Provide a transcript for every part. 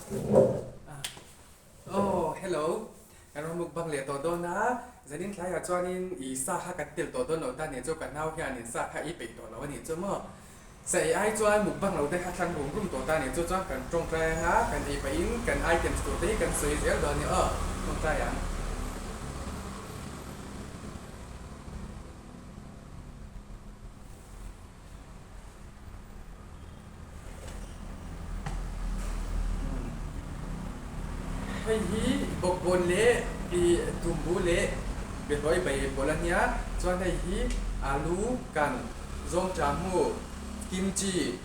Aw hello kan rawn mukbang leh tawh dawn a, zanin tlaiah chuanin i sa kha kan tel tawh dawn lo ta nih chu ka nau hianin sa kha i peih tawh lo a nih chu maw. Sa ei ai chuan mukbang lo te kha thlang rum rum tawh ta nih chu chuan kan tawngtai anga kan ei pahin kan items tur te hi kan sawi zel dawn a ni aw tawngtai ang. Hei hi bawkbawn leh tumbu leh behlawi bai pawlh a nia, chuan hei hi alu kan zawngṭahmu kimchi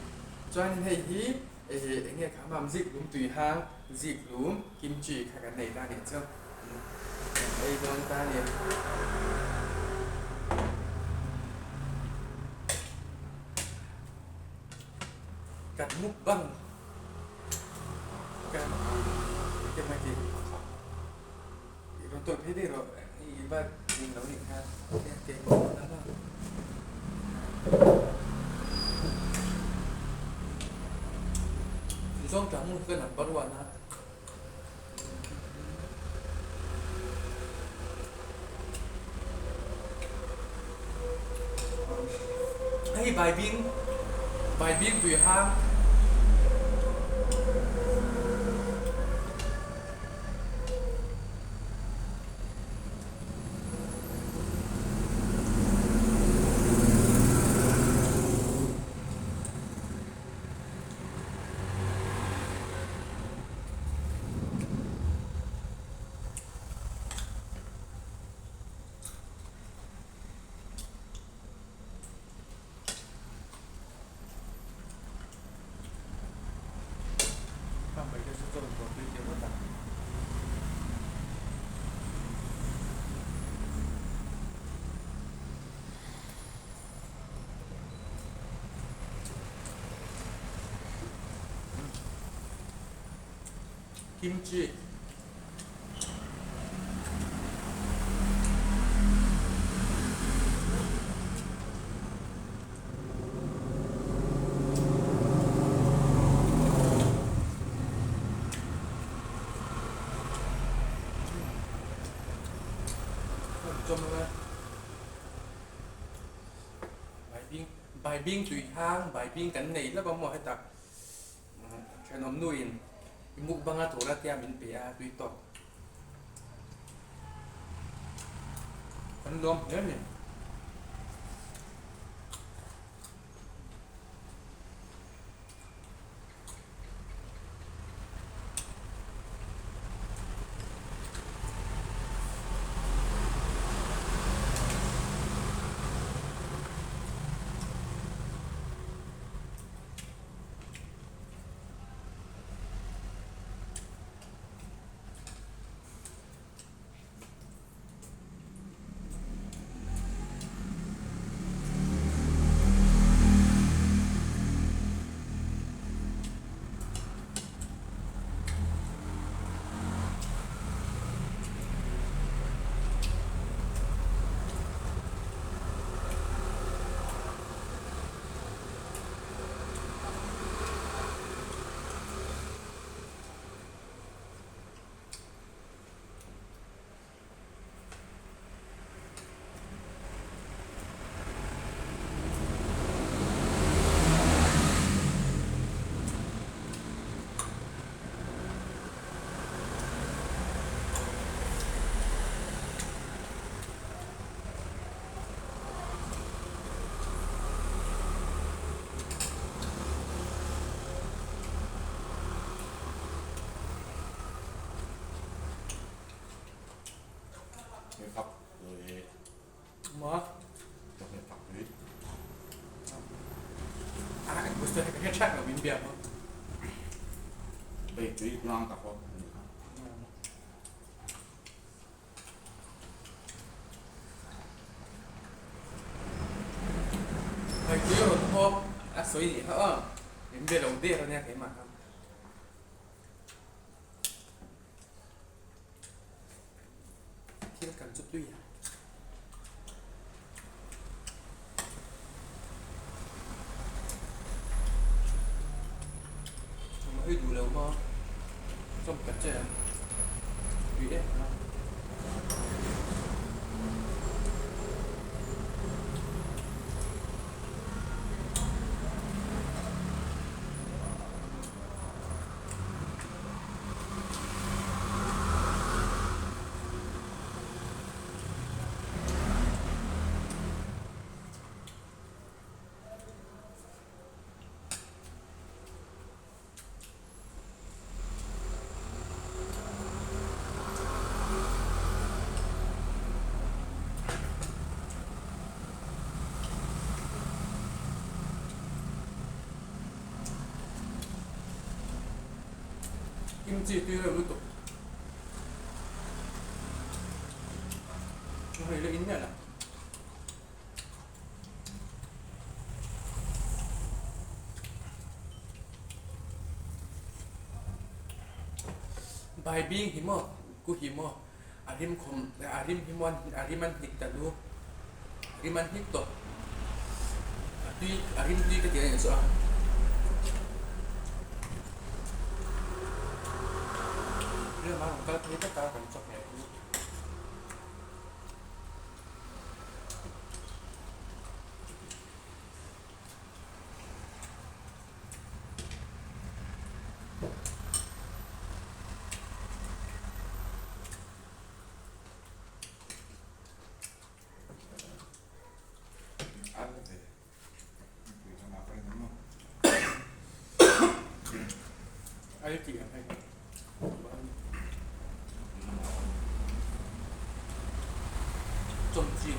chuanin hei hi eng nge kha mam ziklum tui hang ziklum kimchi kha kan nei ta a nih chu kan ei dawn ta a ni. Kan mukbang kan ke mai ti rawn tawlh phei daih rawh i va ding lo nih kha ke zawng tlang hmun hi ka number one a. Hei baibing baibing tui hang. Kimchi. Baibing tui hang baibing kan nei lova maw hetah thenawm nuin i mukbang a tura tia min pe a tui tawk kan lawm hle a ni. Maw? Ah, kan booster hi ka hre ṭhak lo min bia maw? Bei tui hlang tak aw. Bei tui rawn hawk a sawi nih kha aw. Min bia lo der ania keimah kha. Thil kan chu tui a. Hei duh lo maw? Chawm ta che a, tui em em a. Kimchi tui reuh lutuk. Hei la in miah lo. Baibing hi maw ku hi maw a rim khawm a rim hi maw a rim an hnik ta lu a rim an hnik tawh a tui a rim tui ka ti a nih chu a. Rilma rawn kal phei vek a kan chawhmeh hi. Ai tih ang hei. Chawmchin.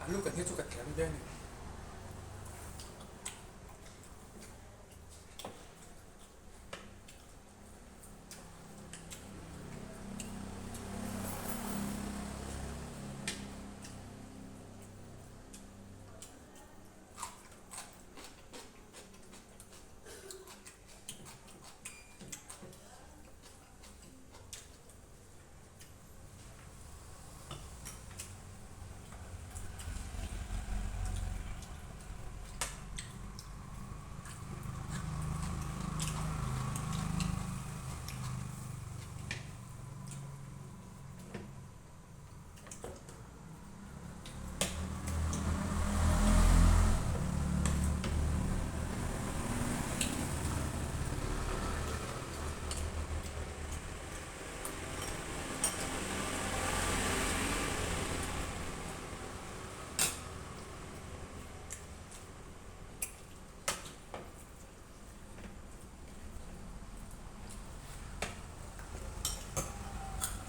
Alu kan hi chu ka thiam ve a ni.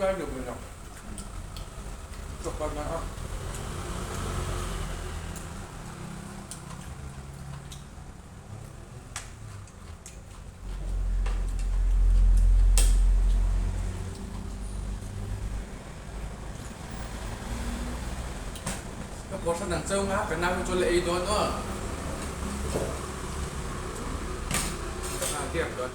Tlai lo mai ang chawhpalh na a. Ka portion ang cheu nga ka nau hi chu la ei dawn aw. Ka nghal diam dawn.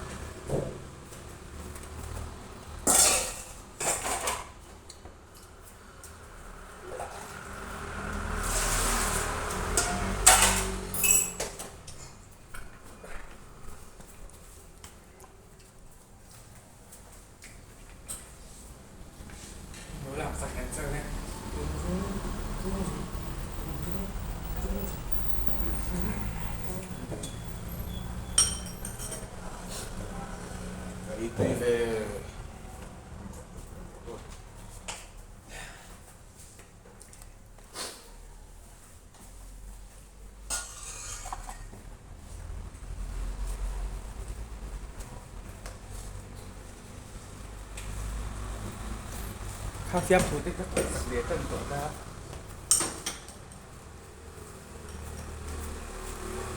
Ka ei tui ve. Kha fiamthu te ka tawh sak leh tan tawh ta.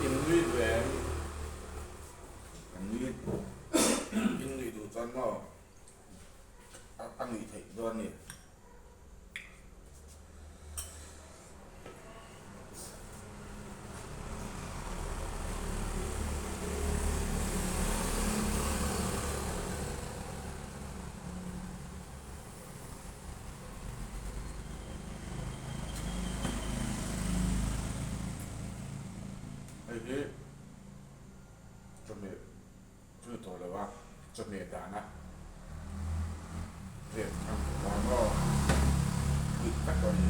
In nui ve em? Kan nui in nui duh chuan maw a nuih theih dawn a ni. Chawhmeh dana vel ang tawh a maw? Dik tak a ni.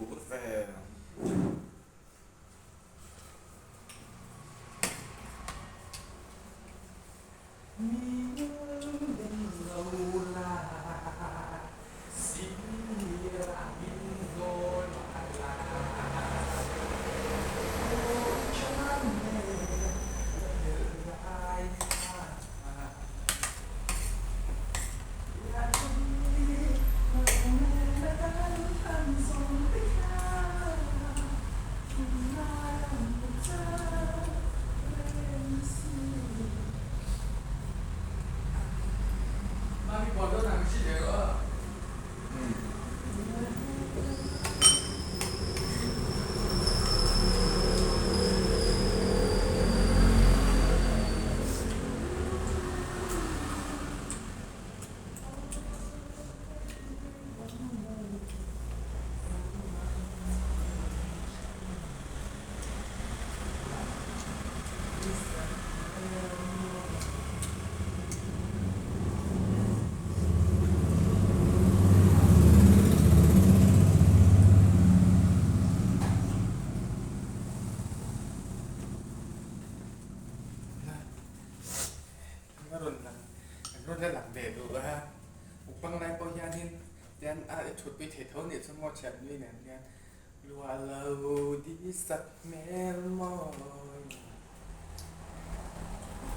Phur ve. A rawn lang an rawn la lang ve duh a, mukbang lai pawh hianin tian a i thutpui thei tho nih chu maw thianmi nen hian Lua lo di sak hmel mawi.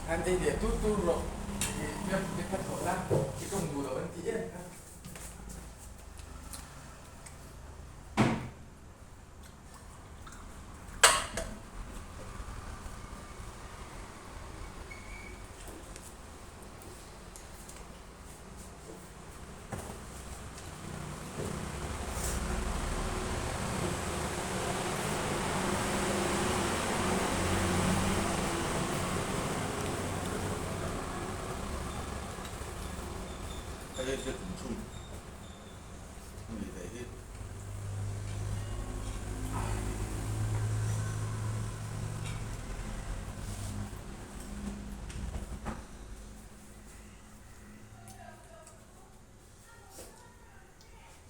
An ei leh tur tur rawh i hmel te kha thawh la i tawng duh loh an ti em kha. Hei hi kum thum a nih ve hi.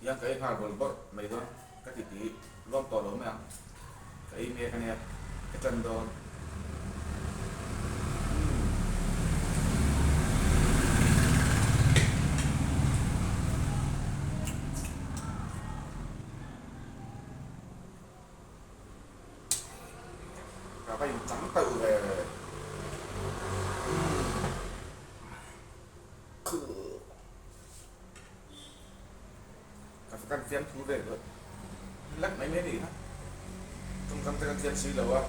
Tiang ka ei nghal bawrh bawrh mai dawn ka ti ti lawm tawh lo mai ang ka ei mek ania ka tan dawn. Ka va in chang teuh ve. Ka kan fiam thu ve duh lek mai mai anih kha tawngkam te kan thiam si lo a.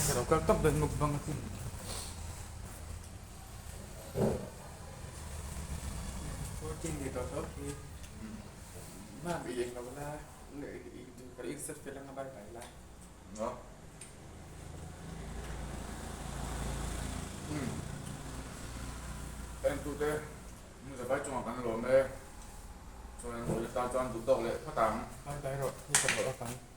Ka lo kal tawp dawn mukbang a tin. Fourteen ni tawh tho khi mam i eng lo la ka insert fel anga bye bye la. No. Umm. Entute, mun zavai chungah kan lawm e. Chuan an sawi. ta chuan duh tawk leh phawt ang. Bye bye rawh, ni ka lo lawk ang.